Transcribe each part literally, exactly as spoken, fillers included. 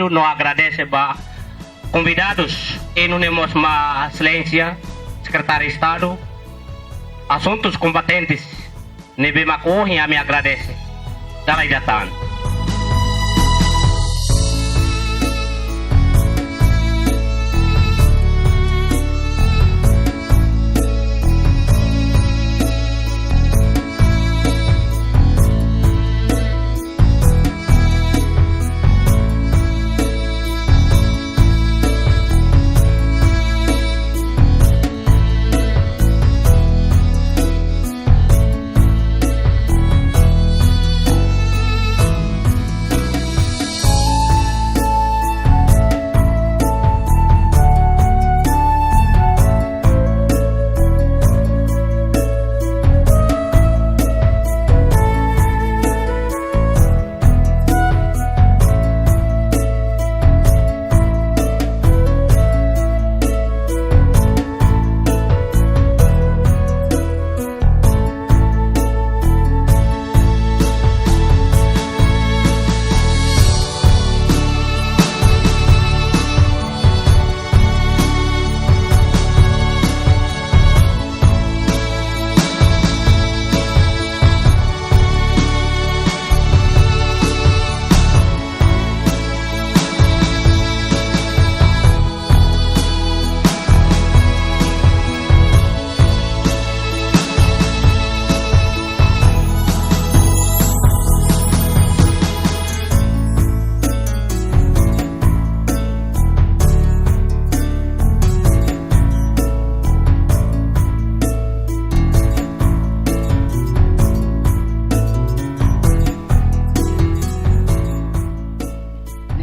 no agradese ba konvidadus, e nune'e mós Sua Exelénsia Sekretáriu Estadu Asuntus Kombatentes, ne'ebé mak ohin ami agradese. Dala ida tan.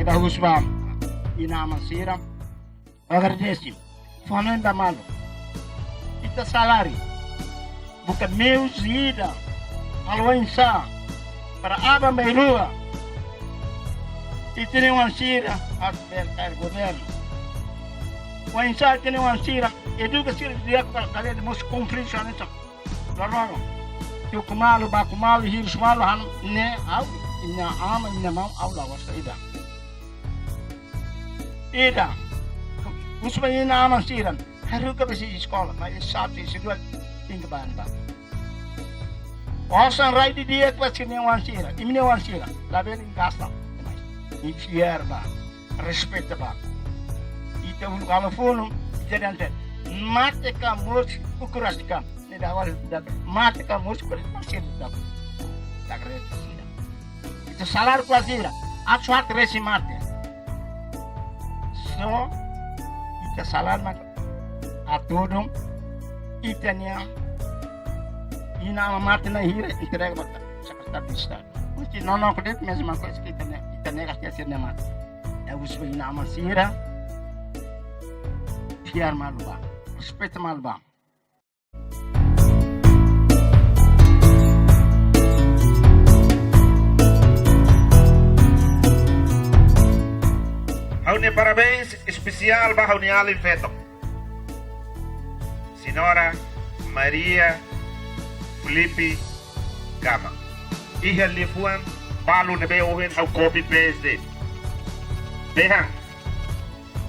Ne'e ba husu ba inan-aman sira. Agradese. Fó hanoin ba malu. Ita saláriu. Buka meius ida. Halo oinsá para aban-bainrua ita-nia oan sira atu bele kaer governu. Oinsá ita-nia oan sira eduka sira di'ak para kala ida mós konflitu hanesan loroloron. Tuku malu, baku malu, hirus malu, hanoin ne'e ha'u, ha'u-nia aman, ha'u-nia maun, ha'u la'ós ida. Ida. Husu ba inan-aman sira. Haruka ba sira eskola, maibé S satu, S dua, tenke ba an ba. Osan rai didi'ak ba sira-nia oan sira, imi-nia oan sira. Labele gasta. Imi fiar ba. Respeita ba. Ita uluk halo funu, ita dehan de'it, mate ka moris, ukun rasik an. Ne'e dah awal dah mate ka moris, ukun rasik an. Ita agradese sira. Ita saláriu kuaze sira. Atu hak resi mate. So, ita saláriu mate. Atu dong, ita-nia inan-aman mate na'in hira, entrega ba Sekretáriu Estadu. Mesti nono ko det mesma ko ita-nia, ita-nia kasih hasil nama. Ya, husu ba inan-aman sira. Fiar malu ba. Respeita malu ba. Ha'u-nia parabéns espesiál ba ha'u-nia alin feto. Señora Maria Filipe Gama. Iha liafuan balu ne'ebé ohin ha'u copy paste de'it. Dehan,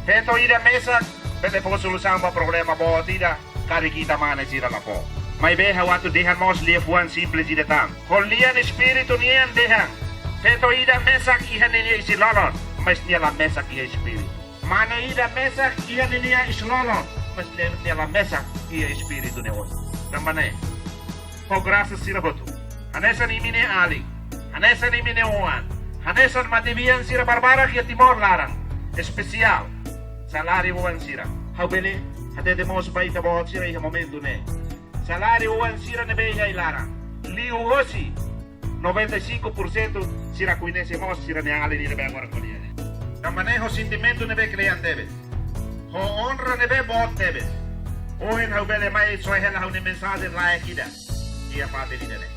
feto ida mesak bele fó solusaun ba problema boot ida, karik ita-nia mane sira la fó. Maibé ha'u atu dehan mós liafuan simples ida tan. Ho lian espíritu nian dehan, feto ida mesak iha ninia isin-lolon, mas nia la mesak iha espíritu. Mane ida mesak iha ninia isin-lolon, mas nia, nia la mesak iha espíritu nia oin. Tanba ne'e, ho grasa sira hotu, hanesan imi-nia alin, hanesan imi-nia oan, hanesan matebian sira barbarak iha Timor laran, espesiál saláriu oan sira. Ha'u bele hatete mós ba ita-boot sira iha momentu ne'e. Saláriu oan sira ne'ebé iha ai-laran, liuhosi noventa e cinco por cento sira koñese mós sira-nia alin ne'ebé agora ko'alia ne'e. Tanba ne'e ho sentimentu ne'ebé kle'an tebes, ho onra ne'ebé boot tebes, ohin ha'u bele mai soe hela ha'u-nia mensajen laek ida iha fatin ida-ne'e.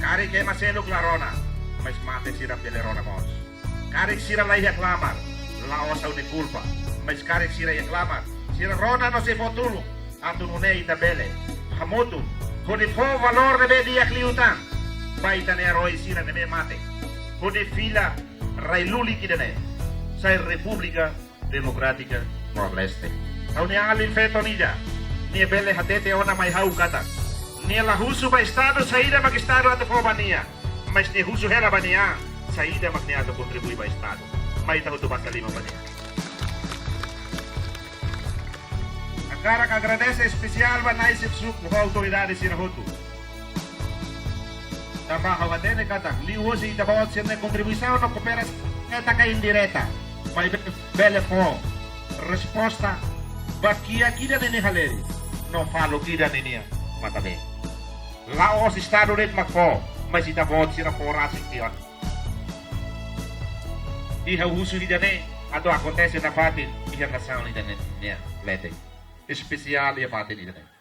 Karik ema seluk la rona, mas mate sira bele rona mós. Karik sira la iha klamar, la'ós ha'u-nia kulpa, mas karik sira iha klamar, sira rona no sei fó tulun. Atu nune'e ita bele hamutuk hodi fó valór ne'ebé di'ak liután ba ita-nia herói sira ne'ebé mate hodi fila rai lulik ida-ne'e. sai Repúblika Demokrátika Timor-Leste. Ha'u-nia alin feto ida, nia bele hatete ona mai ha'u katak nia la husu ba Estadu saida mak Estadu atu fó ba nia, mas nia husu hela ba nia an saida mak nia atu kontribui ba Estadu. Mai ita hotu basa liman ba nia. Hakarak agradese espesiál ba nai xefe suku ho autoridade sira hotu. Tanba ha'u hatene katak liuhosi ita-boot sira-nia kontribuisaun no kooperasaun direta ka indireta, maibé bele fó resposta ba kiak ida ninia halerik no faluk ida ninia matan-been. La'ós Estadu de'it mak fó, mas ita-boot sira fó rasik tiha ona. I ha'u husu ida-ne'e atu akontese nafatin iha nasaun ida-ne'e nia leten, espesiál iha fatin ida-ne'e.